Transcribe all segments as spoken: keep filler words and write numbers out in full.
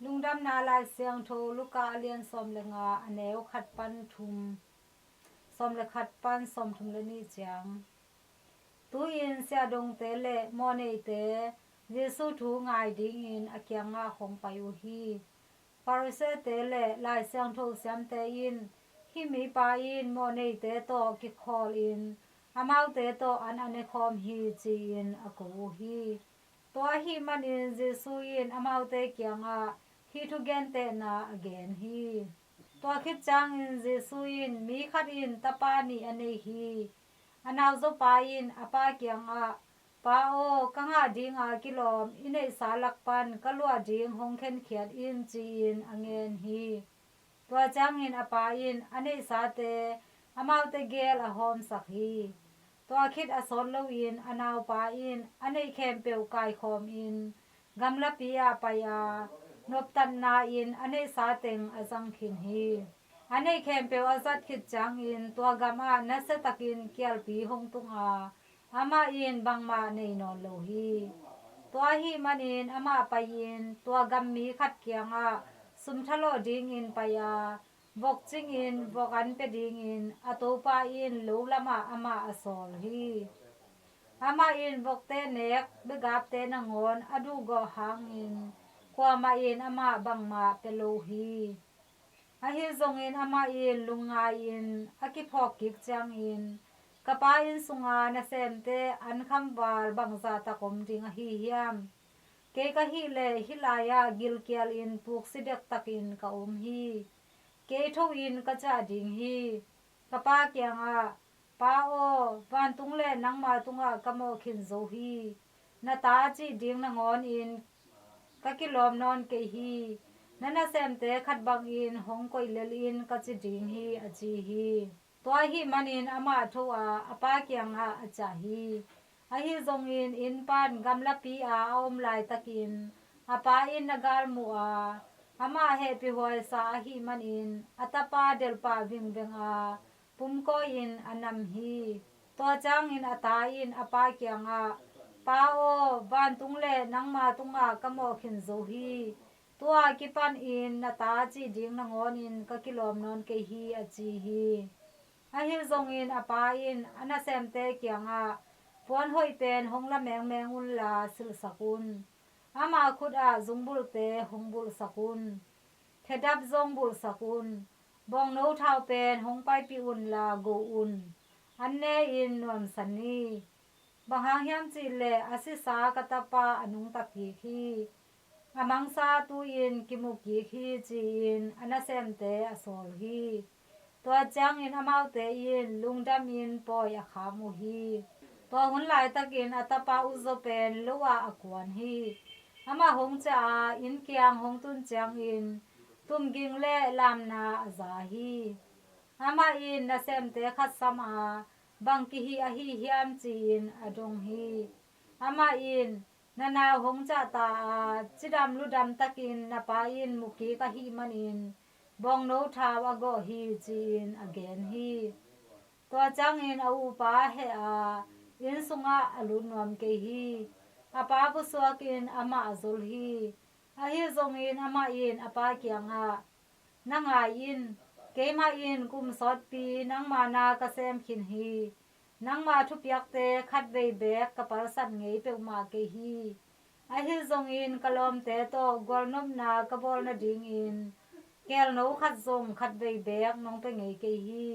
Lungdamna Lai Siangtho Luka a lian sawm le nga, a neu khat pan thum, sawm le khat pan sawm thum le nih ciang. Tu-in siahdongte le mawhneite Jesu thu ngai dingin a kiangah hong pai uh hi. Farisee-te le Lai Siangtho siamte in, "Hih mipa in mawhneite tawh kikhawlin amaute tawh an a nekhawm hi," ci-in a ko uh hi. Tua ahih manin Jesu in amaute kiangah hih thugentehna a gen hi. Tua khit ciangin Jesu in, "Mi khat in tapa nih a nei hi. A nauzopa in a pa kiangah, 'Pa aw, ka ngah dinga kilawm i neihsa lak pan ka luah ding hong khenkhiat in,' ci-in a ngen hi. Tua ciangin a pa in a neihsate amaute gel a hawmsak hi. Tua khit a sawt loin a naupa in a neih khempeuh kaikhawmin gamlapi ah pai a, noptatna in a neihsa teng a zang khin hi. A neih khempeuh a zat khit ciangin tua gamah nasiatakin kialpi hong tung a, amah in bangmah nei nawn lo hi. Tua ahih manin amah pai-in tua gam mi khat kiangah sum thalawh dingin pai a, vok cingin vok an pia dingin a topa in lo lamah amah a sawl hi. Amah in vokte nek begapte nangawn a duhgawh hangin kuamah in amah bangmah pia lo hi. Ahi zongin amah in lungngai-in a kiphawk kik ciangin, 'Ka pa inn sunga nasemte an khamval bangzah tak om ding ahi hiam? Kei ka hih leh hih lai-ah gilkialin puksi dektakin ka om hi. Kei tho-in ka ciah ding hi. Ka pa kiangah, 'Pa aw, vantung le nangma tungah ka mawh khin zo hi. Na ta a cih ding nangawnin ka kilawm nawn kei hi. Na nasemte khat bangin hong koih lel in,' ka ci ding hi," a ci hi. Tua ahih manin amah tho a, a pa kiangah a ciah hi. Ahi zongin inn pan gamlapi-a a om laitakin a pa in na galmuh a, amah hehpihhuaisa ahih manin a tapa delhpah vingveng a, pumkawi-in a nam hi. Tua ciangin a ta in a pa kiangah, 'Pa aw, vantung le nangma tungah ka mawh khin zo hi. Tua kipanin na ta a cih ding nangawnin ka kilawm nawn kei hi,' a ci hi. Ahi zongin a pa in a nasemte kiangah, 'Puan hoih pen hong la mengmeng unla silhsak un. Ama khutah zungbulhte hong bulhsak un. Khedap zong bulhsak un. Bawngno thau pen hong paipih unla go un. An ne-in nuamsa ni. Bang hang hiam cih leh a sisa ka tapa a nungta kik hi. A mangsa tu-in kimu kik hi,' ci-in a nasemte a sawl hi. Tua ciangin amaute in lungdamin pawi a kham uh hi. Tua hun laitakin a tapa uzaw pen lo-ah a kuan hi. Amah hong ciah a, inn kiang hong tun ciangin tumging le lamna a za hi. Amah in nasemte khat sam a, 'Bang kihih ahi hiam?' ci-in a dong hi. Amah in, 'Na nau hong ciah ta a, cidam ludam takin na pa in mu kik ahih manin bawngno thau a gawh hi,' ci-in a gen hi. Tua ciangin a upa a heh a, inn sungah a lut nuam kei hi. A pa pusuakin amah a zol hi. Ahi zongin amah in a pa kiangah, 'Na ngai in, keimah in kum sawtpi nangma na ka sem khin hi. Nangma thupiakte khatvei beek ka palsat ngei peuhmah kei hi. Ahi zongin ka lawmte tawh gualnopna ka bawl nadingin keelno khat zong khatvei beek nong pia ngei kei hi.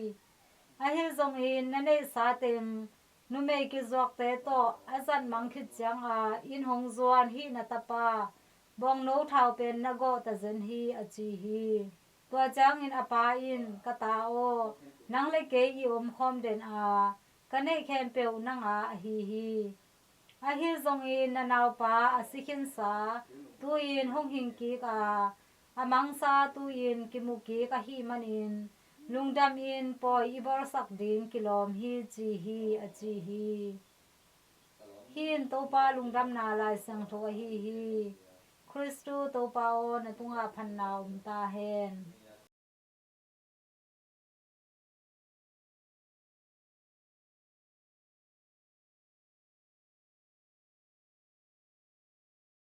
Ahi zongin na neihsa teng numei kizuakte tawh a zatmang khit cianga inn hong zuan hih na tapa bawngno thau pen na gawh tazen hi,' a ci hi. Tua ciangin a pa in, 'Ka ta aw, nang le kei i omkhawm den a, ka neih khempeuh nang a ahi hi. Ahi zongin na naupa a si khinsa tu-in hong hing kik a, a mangsa tu-in kimu kik ahih manin lungdamin pawi i bawlsak ding kilawm hi,' ci hi, a ci hi. Hih in Topa Lungdamna Lai Siangtho ahi hi. Khristu Topa aw, na tungah phatna om ta hen.